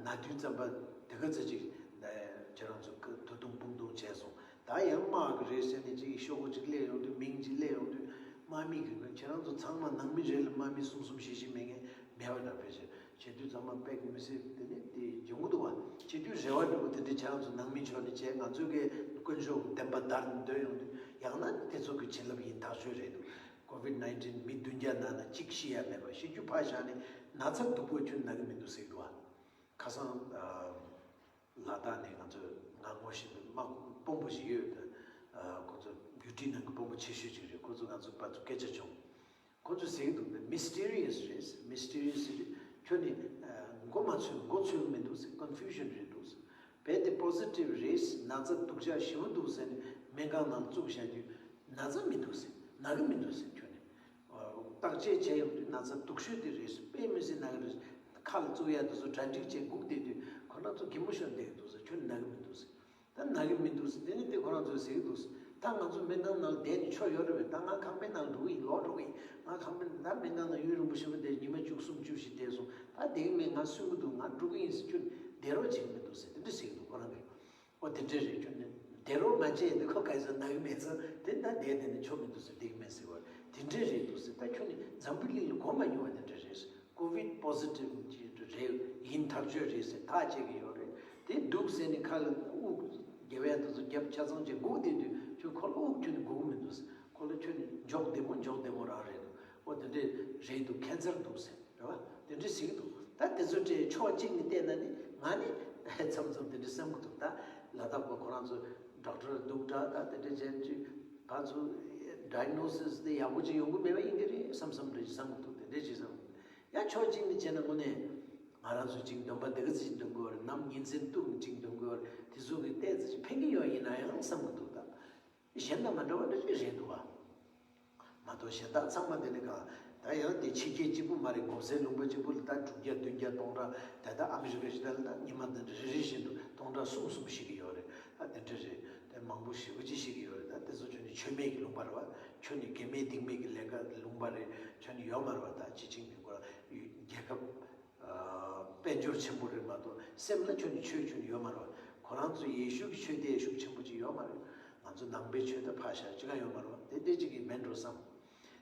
ན་དུས་ཙམ་པ་དེ་ག་ཚོད་ཅིག་ཁྱེད་རང་ཚོ་དུ་དུང་དཔུང་དུང་བྱས་སོང་། ད་ཡང་དམག་གི་རེད་ཟེར་ནས་ཅིག་ཤོག་གུ་ཅིག་སླེབས་ཡོང་དུས་མིང་ཅིག་སླེབས་ཡོང་དུས་དམག་མི་གི་ཁྱེད་རང་ཚོ་ཚང་མ་ནང་མི་རེ་ལ་དམག་མི་གསུམ་གསུམ་བཞི་བཞི་མེད་མཁན་མེད་པ་འདྲ། ཕལ་ཆེར་བྱེད་དུས་ཚང་མ་དཔེ་མི་སྲིད་དེ་ནི་དེ་ཡོང་གི་འདུག་བ། བྱེད་དུས་རེ་བ་འདྲ་པོ་དེ་འདྲའི་ཁྱེད་རང་ཚོ་ནང་མི་ཕྱོགས་ནས་བྱས། ང་ཚོའི་གི་དཀོན་མཆོག་གི་བདེན་པ་བརྡར་ནས་འདོན་ཡོང་དུས་ཡང་ན་དེ་ཚོ་གི་བྱིན་རླབས་ཡིན་ཐག་ཆོད་རེད་འདུག་ཀོ་ཝིད་ནའིན་ཊིན་མི་བདུན་བརྒྱ་ན་ན་གཅིག་ཤི་ཡ་མེད་པ། ཤི་རྒྱུ་ཕར་བཞག་ནས་ན་ཚ་སྡུག་པོ་ཁྱོན་ན་གི་མི་འདུག་ཟེར་གི་འདུག་བ། ཁ་སང་ལ་དྭགས་ནས་ང་ཚོ་ང་ངོ་ཤེས་པའི་དམག་དཔོན་པོ་ཞིག་ཡོད། ཨ། ཁོ་ཚོ་རྒྱུད་སྤྲུལ་ནང་གི་དཔོན་པོ་ཆེ་ཤོས་ཅིག་རེད། ཁོ་ཚོ་ང་ཚོ་བར་དུ་སྐད་ཆ་བྱུང་། ཁོ་ཚོས་ཟེར་གྱི་འདུག་འདི་མི་སི་ཊི་རི་ཡས་རེད། མི་སི་ཊི་རི་ཡས་རེད། ཁྱོད་ནི་མགོ་མ་ཚོས་མགོ་ཚོས་གི་མི་འདུག་ཟེར། ཀོན་ཕིའུ་ཤན་རེད་འདུག་ཟེར། རྦད་དེ་པོ་སི་ཊིབ་རེད། ན་ཚ་སྡུག་ཅག་ཞེ་པོ་འདུག་ཟེར་ནས་སྨན་ཁང་ནང་བཙུགས་བཞག་དུས་ན་ཚ་མི་འདུག་ཟེར། ན་གི་མི་འདུག་ཟེར། ཁྱོད་ནི་བརྟག་དཔྱད་བྱས་ཡོང་དུས་ན་ཚ་སྡུག་ཤོས་དེ་རེད་ཟེར། དཔེ་མི་སྲིད་ན་གི་རེད་ཟེར། ཁ་ལ་བཙུགས་ཡ་དེ་ཚོ་གྲ་སྒྲིག་བྱས་སྒུག་བསྡད་དུས་ཁོ་རང་ཚོ་གད་མོ་ཤོར་བསྡད་ཀྱི་འདུག་ཟེར། ཁྱོད་ནི་ན་གི་མི་འདུག་ཟེར། ད་ན་གི་མི་འདུག་ཟེར། དེ་ནི་དེ་ཁོ་རང་ཚོས་ཟེར་གི་འདུག་ཟེར། ད་ང་ཚོ་སྨན་ཁང་ནང་བསྡད་ནས་ཆོ་ཡོད་རེད་པས། ད་ང་ཁང་པའི་ནང་འགྲོ་གི་ཡིན། ལོག་འགྲོ་གི་ཡིན། ང་ཁང་པའི་ནང་ད་སྨན་ཁང་ནང་ཡུན་རིང་པོ་ཞེ་པོ་བསྡད། ཉི་མ་བཅུ་གསུམ་བཅུ་བཞི་བསྡད་སོང་། ད་བསྡད་གི་མེད། ང་སུན་གི་འདུག་ང་འགྲོ་གི་ཡིན་ཟེར། ཁྱོད་བསྡད་རོགས་བྱེད་གི་མི་འདུག་ཟེར། དེ་འདྲ་ཟེར་གི་འདུག་ཁོ་རང་གིས། ཨོ་དེ་འདྲ་རེད། ཁྱོད་ནི་བསྡད་རོགས་མ་བྱས་ཡིན་དུས་ཁོ་ག་ཚོད་ན་གི་མེད་ཚོད་དེ་ད་བསྡད་བསྡད་ནས་ཆོ་མི་འདུག་ཟེར། བསྡད་གི་མེད་ཟེར་བ་དེ་འདྲ་རེད་འདུག་ཟེར། ད་ཁྱོད་ནི་འཛམ་བུ་གླིང་ལ་གོ་མ་མྱོང་བ་དེ་འདྲ་རེད་ཟེར། ཀོ་ཝིད་པོ་སི་ཊིབ་ཅིག་རེད། ཡིན་ཐག་ཆོད་རེད་ཟེར་ཐག་བཅད་ཀྱི་ཡོད་རེད། དེ་འདུག་ཟེར་ནས་ཁ་ལ་དབུགས་རྒྱབ་ཡ་དེ་ཚོ་རྒྱབ་ཆ་ཚང་བྱས་སྒུག་བསྡད་དུས་ཁྱོད་ཁོ་ལ་དབུགས་ཁྱོད་ནི་དགོས་ཀྱི་མི་འདུག་ཟེར། ཁོ་ལ་ཁྱོད་ནི་མགྱོགས་བདེ་མོ་མགྱོགས་བདེ་མོ་རང་རེད་འདུག་ཨོ་དེ་འདྲས་རེད་འདུག་ཁེན་སར་འདུག་ཟེར་རེད་བ། དེ་འདྲས་ཟེར་གྱི་འདུག་ད་དེ་ཚོ་དེ་ཕྱོགས་གཅིག་ནས་བལྟས་ན་ནི་ང་ནི་མཚམས་མཚམས་དེ་འདྲས་བསམ་གྱི་འདུག་ད་ལ་དྭགས་པ་ཁོ་རང་ཚོ་ཌོག་ཊར་འདུག་འདྲ། ད་དེ་འདྲས་བྱས་དུས་ཕར་ཚུར་ཌའི་ག་ནོ་སིས་དེ་ཡག་པོ་ཅིག་ཡོང་གི་མེད་པ་ཡིན་གྱི་རེད་བསམ་བསམ་འདྲ་ཞིག་བསམ་གྱི་འདུག་དེ་འདྲས་ཅིག་བསམ་གྱི་འདུག་ཡང་ཕྱོགས་གཅིག་ནས་བྱས་ན་དངོས་གནས་ང་རང་ཚོ་ཅིག་འདོན་པ་འདི་ག་ཚོད་ཅིག་འདོན་དགོས་རེད། ནམ་ཉིན་མཚན་བསྟུད་ཅིག་འདོན་དགོས་རེད། དེ་ཚོ་གི་ཏོག་ཙམ་ཅིག་ཕན་གྱི་ཡོད་ཡིན་ན་ཡང་བསམ་གྱི་འདུག་ད་གཞན་དང་མ་འདྲ་བ་འདྲ་ཅིག་རེད་འདུག་བ། མ་གཏོགས་གཞན་དག་ཚང་མ་དེ་ནི་གང་ད་ཡང་དེ་ཕྱི་རྒྱལ་གཅིག་པུ་མ་རེད། གོང་ས་ལུང་པ་གཅིག་པུ་ལ་ད་དྲུག་བརྒྱ་བདུན་བརྒྱ་སྟོང་ཕྲག་ད་ལྟ་ཨ་མི་རི་ཀ་ཞིག་ད་ལ་ད་ཉི་མ་འདི་འདྲ་རེ་རེ་བཞིན་དུ་སྟོང་ཕྲག་གསུམ་གསུམ་ཤི་གི་ཡོད་རེད། ད་དེ་འདྲ་རེད། དེ་ མང་པོ་ཞེ་པོ་ཅིག་ཤེས་ཀྱི་ཡོད་རེད། ད་དེ་ཚོ་ཁྱོད་ནི་ཆོས་མེད་ཀྱི་ལུང་པ་རེད་བ། ཁྱོད་ནི་དགེ་མེད་སྡིག་མེད་ཀྱི་ལས་ཀ་ལུང་པ་རེད། ཁྱོད་ནི་ཡོད་མ་རེད་བ། ད་སྤྱི་ཆིངས་ནི་ཁོ་རང་རྒྱལ་ཁབ་དཔལ་འབྱོར་ཆེན་པོ་རེད་མ་གཏོགས། སེམས་ལ་ཁྱོད་ནི་ཆོས་ཁྱོད་ནི་ཡོད་མ་རེད་བ། ཁོ་རང་ཚོ་ཡེ་ཤུ་གི་ཆོས་དེ་ཤུགས་ཆེན་པོ་ཅིག་ཡོད་མ་རེད། ང་ཚོ་ནང་པའི་ཆོས་ད་ཕར་བཞག་ཅི་ག་ཡོད་མ་རེད་བ། དེ་འདྲ་ཅིག་གི་མེད་འགྲོ་བསམ།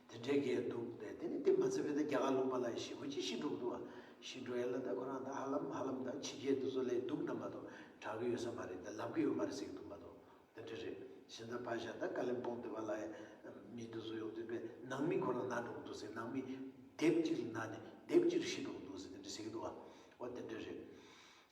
དེ་འདྲའི་གི་འདུག་དེ་དེ་ནི་དེ་མ་ཚད་པའི་ད་རྒྱ་གར་ལུང་པ་ལ་ཞེ་པོ་ཅིག་ཤི་འགྲོ་གི་འདུག་བ། ཤི་འགྲོ་ཡ་ལ་ད་ཁོ་རང་ད་ཧ་ལམ་ཧ་ལམ་ད་ཕྱི་རྒྱལ་དེ་ཚོ་ལས་སྡུག་ན་མ་གཏོགས་དྲག་གི་ཡོད་ས་མ་རེད། ད་ལབ་གི་ཡོད་མ་རེད་ཟེར་གི་འདུག་མ་གཏོགས། དེ་འདྲ་རེད། གཞན་དག་ཕར་བཞག་ད་ཀ་ལིམ་པོང་དེ་བ་ལ་ཡ་མི་དེ་ཚོ་ཡོང་དུས་པས་ནང་མི་ཁོ་རང་ན་འགྲོ་གི་འདུག་ཟེར། ནང་མི་སྡེབ་གཅིག་ལ་ན་ནས་སྡེབ་གཅིག་ལ་ཤི་འགྲོ་གི་འདུག་ཟེར་དེ་འདྲ་ཟེར་གི་འདུག་བ། འོ་དེ་འདྲ་རེད།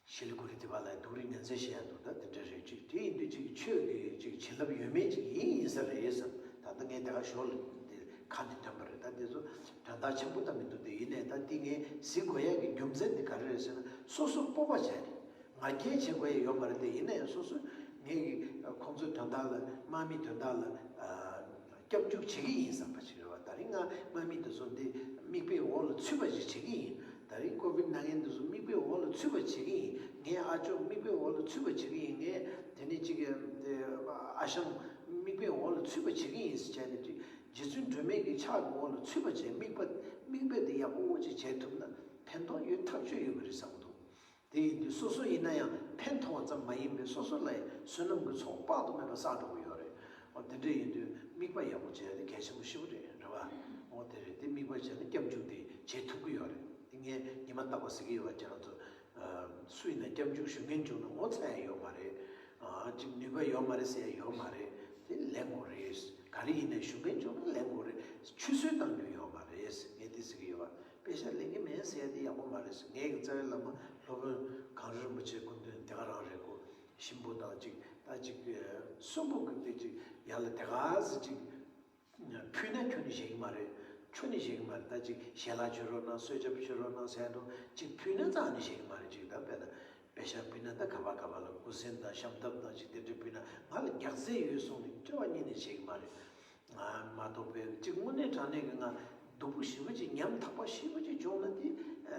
ཤི་ལི་གུ་རི་དེ་བ་ལ་ཡ་སྡུག་རུས་ངན་ཚད་བཤད་ཡ་འདུག་ད་དེ་འདྲ་རེད། ཅིག་དེ་ཡིན་དུས་ཅིག་ཆོས་ཀྱི་ཅིག་བྱིན་རླབས་ཡོད་མེད་ཅིག་ཡིན་ཡིན་ས་རེད་བསམ། ད་ལྟ་ངས་དེ་ག་ཞོར་ལ་འདི་ཁ་ནས་འདོན་པ་རེད། ད་དེ་ཚོ་དོན་དག་ཆེན་པོ་ད་མི་འདུག་དེ་ཡིན་ནའི་ད་དེ་ངས་གཟིགས་དགོས་ཡ་གི་རྒྱུ་མཚན་དེ་ག་རེ་རེད་ཟེར་ན། སོ་སོ་སྤོབས་པ་བྱས་ནས། ང་རྒྱལ་བྱེད་དགོས་ཡ་ཡོད་མ་རེད་དེ། ཡིན་ན་ཡང་སོ་སོ་ངའི་ཁོང་ཚོའི་དོན་དག་ལ་དམག་མིའི་དོན་དག་ལ་སྐྱབས་འཇུག་བྱེད་ཀྱི་ཡིན་བསམ་པ་ཞིག་རེད་བ། ད་རིང་ང་དམག་མི་དེ་ཚོ་འདི་མིག་དཔེའི་འོག་ལ་ཚུད་པ་ཞིག་བྱེད་ཀྱི་ཡིན། ད་རིང་ཀོ་བིད་ན་མཁན་དེ་ཚོ་མིག་དཔེའི་འོག་ལ་ཚུད་པ་བྱེད་ཀྱི་ཡིན། ངའི་ཨ་ཅོ་མིག་དཔེའི་འོག་ལ་ཚུད་པ་བྱེད་ཀྱི་ཡིན། ངས་དེ་ནས་ཅིག་ཨ་ཞང་མིག་དཔེའི་འོག་ལ་ཚུད་པ་བྱེད་ཀྱི་ཡིན་ཟེར་བྱས་ནས་ཅིག་རྗེ་བཙུན་སྒྲོལ་མའི་གི་ཕྱག་གི་འོག་ལ་ཚུད་པ་བྱས། མིག་དཔེ་མིག་དཔེ་དེ་ཡག་པོ་ཅིག་བྱས་ཐུབ་ན་ཕན་ཐོགས་ཡོད་ཐག་ཆོད་ཡོད་པ་རེད་བསམ་གི་འདུག་དེ་ཡིན་དུས་སོ་སོ་ཡིན་ན་ཡང་ཕན་ཐོགས་པ་ཙམ་མ་ཡིན་པའི་སོ་སོ་ལ་ཡང་བསོད་ནམས་ཀྱི་ཚོགས་དཔག་ཏུ་མེད་པ་བསགས་འགྲོ་གི་ཡོད་རེད། འོ་དེ་འདྲ་ཡིན་དུས་དམིགས་པ་ཡག་པོ་བྱས་ཏེ་གལ་ཆེན་པོ་ཞེ་པོ་རེད། རེད་བ། འོ་དེ་རེད། དེ་དམིགས་པ་བྱས་ན་སྐྱབས་འཇུག་དེ་བྱེད་ཐུབ་ཀྱི་ཡོད་རེད། དེ་ངས་ཉི་མ་རྟག་པར་ཟེར་གྱི་ཡོད་པ། ཁྱེད་རང་ཚོ་སུ་ཡིན་ན་སྐྱབས་འཇུག་ཞུ་མཁན་བྱུང་ན་ངོ་ཚ་ཡ་ཡོད་མ་རེད། ཅིག་ནུས་པ་ཡོད་མ་རེད་ཟེར་ཡ་ཡོད་མ་རེད། དེ་ལེན་དགོས་རེད། ག་རེ་ཡིན་ན་ཞུ་མཁན་བྱུང་ན་ལེན་དགོས་རེད། ཆུད་ཟོས་གཏོང་རྒྱུ་ཡོད་མ་རེད། ངས་དེ་ཟེར་གྱི་ཡོད་པ། དཔེ་ཆ་ལེན་གྱི་མེད་ཟེར་ཡ་དེ་ཡག་པོ་མ་རེད་ཟེར། ངའི་རྩ་བའི་བླ་མ་སློབ་དཔོན་གངས་རི་རིན་པོ་ཆེའི་སྐུ་མདུན་དེ་ག་རང་རེད་གོ། གཤིན་པོ་དང་ཅིག་ད་ཅིག་གསོན་པོ་གི་དེ་ཅིག་ཡར་ལ་དེ་ག་ཟེར་ཅིག་ཕུལ་ན་ཁྱོན་ནས་བཞེས་ཀྱི་མ་རེད། ཁྱོན་ནས་བཞེས་ཀྱི་མ་རེད། ད་ཅིག་ཞལ་ལག་མཆོད་རོགས་གནང་། གསོལ་ཇ་མཆོད་རོགས་གནང་ཟེར་འགྲོ། ཅིག་ཕུལ་ན་རྩ་ནས་བཞེས་ཀྱི་མ་རེད། ཅིག་ད་དཔེར་ན་པེ་ཤག་ཕུལ་ན་ད་ག་པ་ག་པ་ལ་གུ་སེམས་དང་ཤམ་ཐབས་དང་ཅིག་དེ་འདྲ་ཕུལ་ན་ང་ལ་རྒྱགས་ཚད་ཡོད་གསུངས་ནས་སྤྲོ་བ་གཉིས་ནས་བཞེས་ཀྱི་མ་རེད། ང་མ་གཏོགས་པའི་ཅིག་དངོས་གནས་དྲང་གནས་ཀྱི་ང་སྡུག་པོ་ཞེ་པོ་ཅིག་ཉམ་ཐག་པ་ཞེ་པོ་ཅིག་བྱུང་ན་དེ་ཨ་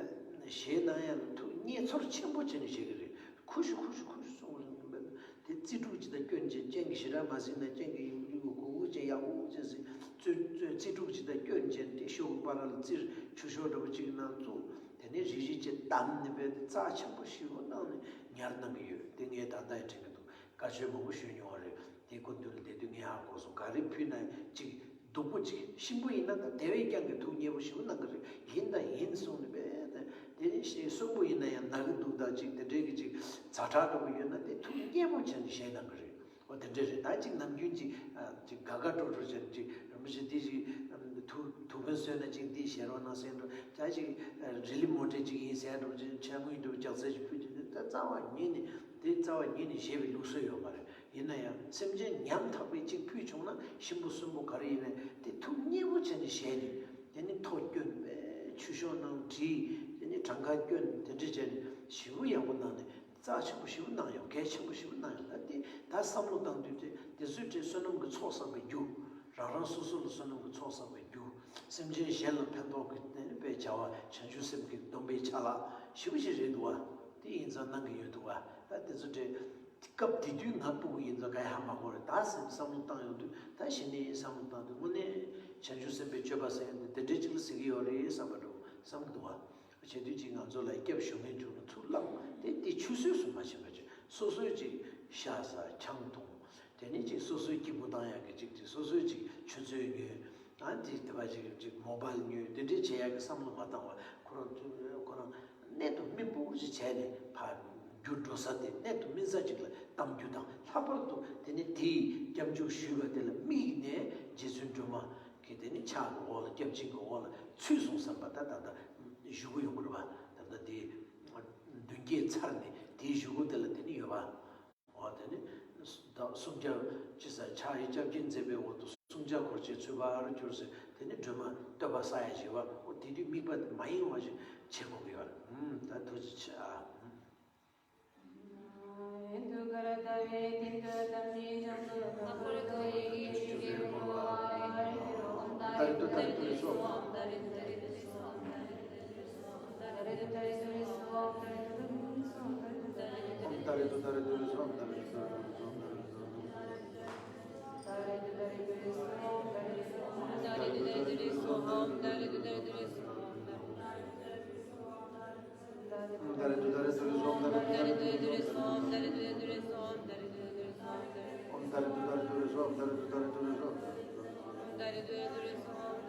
ཞེད་སྣང་ཡང་ཐུགས་མཉེས་ཚོར་ཆེན་པོ་བྱས་ནས་བཞེས་ཀྱི་རེད། ཁུ་ཤུ་ཁུ་ཤུ་ཁུ་ཤུ་གསུང་གི་རེད། དེ་རྩིས་དྲུག་ཅིག་དང་སྐྱོན་ཅན། སྤྱན་གྱི་ཞེ་དྲག་མ་གཟིགས་ན་སྤྱན་གྱི་ཡུ་གུ་གུ་ཅན་ཡག་པོ་ཅན་ཟིག་རྩིས་རྩིས་དྲུག་ཅིག་དང་སྐྱོན་ཅན། དེ་ཤོག་གུ་བར་ལ་རྩིར་ཆུ་ཤོག་འདྲ་པོ་ཅིག་ནང་བཙུགས། དེ་ནས་རིལ་རིལ་ཅིག་བསྡམས་ནས་པས་དེ་རྩ་ཆེན་པོ་ཞེ་པོ་གནང་ནས་ཉར་གནང་གི་ཡོད། དེ་ངས་ད་ལྟ་ཡང་དྲན་གྱི་འདུག་བཀའ་ཆོས་མང་པོ་ཞུས་མྱོང་བ་རེད། དེ་སྐུ་མདུན་ལ་བསྡད་དུས་ངས་ཧ་གོ་སོང་། ག་རེ་ཕུལ་ན་ཅིག་སྡུག་པོ་ཅིག་གཤིན་པོ་ཡིན་ན་ད་དེ་བས་ཀྱང་གི་ཐུགས་མཉེས་པོ་ཞེ་པོ་གནང་གི་རེད། ཡིན་དང་ཡིན་གསུངས་ནས་པས་དེ་ནས་གཤིན་གསོན་པོ་ཡིན་ན་ཡང་ན་གི་འདུག་ད་ཅིག་དེ་འདྲའི་གི་ཅིག་ཛ་དྲག་འདྲ་པོ་ཡོད་ན་དེ་ཐུགས་མཉེས་པོ་བྱས་ནས་བཞེས་གནང་གི་རེད། འོ་དེ་འདྲ་རེད། ད་ཅིག་ནམ་རྒྱུན་ཅིག་ཨ་ཅིག་དགའ་དགའ་སྤྲོ་སྤྲོ་བྱས་ནས་ཅིག་རིན་པོ་ཆེ་འདི་ཅིག་ཐུགས་ཐུགས་ཕན་གསོས་ན་ཅིག་འདི་བཞེས་རོགས་གནང་ཟེར་འགྲོ། ད་ཅིག་རི་ལི་མོ་ཊའི་ཅིག་ཡིན་ཟེར་འགྲོ། ཅིག་ཆ་དངུལ་འདྲ་པོ་རྒྱག་རྩལ་ཅིག་ཕུལ་དུས་ད་རྩ་བ་ཉིད་ནས་དེ་རྩ་བ་ཉིད་ནས་བཞེས་པའི་ལུགས་སྲོལ་ཡོད་མ་རེད། ཡིན་ན་ཡང་སེམས་ཅན་ཉམ་ཐག་པའི་གཅིག་ཕུལ་བྱུང་ན་གཤིན་པོ་གསོན་པོ་ག་རེ་ཡིན་ནའི་དེ་ཐུགས་མཉེས་པོ་བྱས་ནས་བཞེས་ནས། དེ་ནི་ཐོ་སྐྱོན་པས་ཆུ་ཤོག་ནང་བྲིས། དེ་ནི་གྲངས་ཀ་སྐྱོན། དེ་འདྲ་བྱས་ནས་ཞེ་པོ་ཡག་པོ་གནང་ནས་རྩ་ཆེན་པོ་ཞེ་པོ་གནང་ཡོང་། གལ་ཆེན་པོ་ཞེ་པོ་གནང་ཡོང་། ད་དེ་ད་བསམ་བློ་བཏང་དུས་དེ་དེ་ཚོའི་གྲས་བསོད་ནམས་ཀྱི་ཚོགས་བསགས་པའི་རྒྱུ། རང་རང་སོ་སོ་ལ་བསོད་ནམས་ཀྱི་ཚོགས་བསགས་པའི་རྒྱུ། སེམས་ཅན་གཞན་ལ་ཕན་ཐོགས་ཀྱི་དེ་ནི་དཔེ་བྱ་བ་བྱང་ཆུབ་སེམས་ཀྱི་སྡོམ་པའི་ཆ་ལག་ཞེ་པོ་ཞིག་རེད་འདུག་བ། དེ་ཡིན་ཙང་གནང་གི་ཡོད་འདུག་བ། ད་དེ་ཚོ་གྲས། སྐབས་དེ་དུས་ང་སྤུ་གུ་ཡིན་ཙང་ག་ཡ་ཧ་མ་གོ་རེད། ད་སེམས་བསམ་བློ་བཏང་ཡོང་དུས་ད་གཞི་ནས་བསམ་བློ་བཏང་དུས་དངོས་གནས་བྱང་ཆུབ་སེམས་དཔའི་སྤྱོད་པ་ཟེར་ཡོང་དུས་དེ་འདྲའི་ཅིག་ལ་ཟེར་གྱི་ཡོད་རེད་བསམ་པ་འདྲ་བོ་བསམ་གྱི་འདུག་བ། བྱེད་དུས་ཅིག་ང་ཚོ་ལ་སྐྱབས་ཞུ་མཁན་བྱུང་ན་ཚུར་བླངས་དེ་དེ་ཆུད་ཟོས་སུ་མ་ཕྱིན་པ་ཅིག་སོ་སོའི་ཅིག་ཤ་ཟ་ཆང་འཐུང་། དེ་ནས་ཅིག་སོ་སོའི་སྐྱིད་པོ་བཏང་ཡག་གི་ཅིག་ཅིག་སོ་སོའི་ཅིག་ཆུ་ཚོད་ཉོས། ཨ་འདི་དེ་བ་ཅིག་ཅིག་མོ་བཱལ་ཉོས། དེ་འདྲའི་བྱེད་ཡག་གི་བསམ་བློ་མ་བཏང་བ་ཁོ་རང་ཁོ་རང་གནད་དུ་སྨིན་པོ་ཅིག་བྱས་ནས་ཕར་རྒྱུ་འགྲོ་ས་དེ་གནད་དུ་སྨིན་ས་ཅིག་ལ་གཏང་རྒྱུ་དང་། ལྷག་པར་དུ་དེ་ནི་དེའི་སྐྱབས་འཇུག་ཞུས་པ་དེ་ལ་དམིགས་ནས་རྗེ་བཙུན་སྒྲོལ་མ་གི་དེ་ནི་ཕྱག་གི་འོག་ལ་སྐྱབས་སྦྱིན་གྱི་འོག་ལ་ཚུད་སོང་བསམ་པ་ད་ད་ལྟ་བཞུགས་ཡོང་གི་རེད་པ། ད་ལྟ་དེ་མདུན་བསྐྱེད་ཚར་ནས་དེའི་བཞུགས་སྒོ་དེ་ལ་དེ་ནི་ཡོད་པ། འོ་དེ་ནི་ད་སུམ་བརྒྱ་ཅི་ཟེར་ཕྱག་གི་སྐྱབས་རྗེ་མཛད་པའི་འོག་ཏུ་སུམ་བརྒྱ་འཁོར་བཅས་ཚུད་པར་གྱུར་ཟེར། དེ་ནི་སྒྲོལ་མ་བསྟོད་པ་ས་ཡ་བཞི་པ། འོ་དེ་དུས་དམིགས་པ་དེ་མ་ཡེངས་པ་ཞིག་བྱེད་དགོས་ཀྱི་ཡོད་རེད། ཨུམ་ད་ཐུགས་རྗེ་ཆེ་ཨ། ཨུམ། ཏ་རེ་ཏུ་ཏ་རེ་ཏུ་རེ་སྭཱ་ཧཱ། ཏ་རེ་ཏུ་ཏ་རེ་ཏུ་རེ་སྭཱ་ཧཱ། ཏ་རེ་ཏུ་ཏ་རེ་ཏུ་རེ་སྭཱ་ཧཱ། ཏ་རེ་ཏུ་ཏ་རེ་ཏུ་རེ་སྭཱ་ཧཱ། ཨོཾ་ཏཱ་རེ་ཏུཏྟཱ་རེ་ཏུ་རེ་སྭཱ་ཧཱ། ཨོཾ་ཏཱ་རེ་ཏུཏྟཱ་རེ་ཏུ་རེ་སྭཱ་ཧཱ། ཨོཾ་ཏཱ་རེ་ཏུཏྟཱ་རེ་ཏུ་རེ་སྭཱ་ཧཱ། ཨོཾ་ཏཱ་རེ་ཏུཏྟཱ་རེ་ཏུ་རེ་སྭཱ་ཧཱ།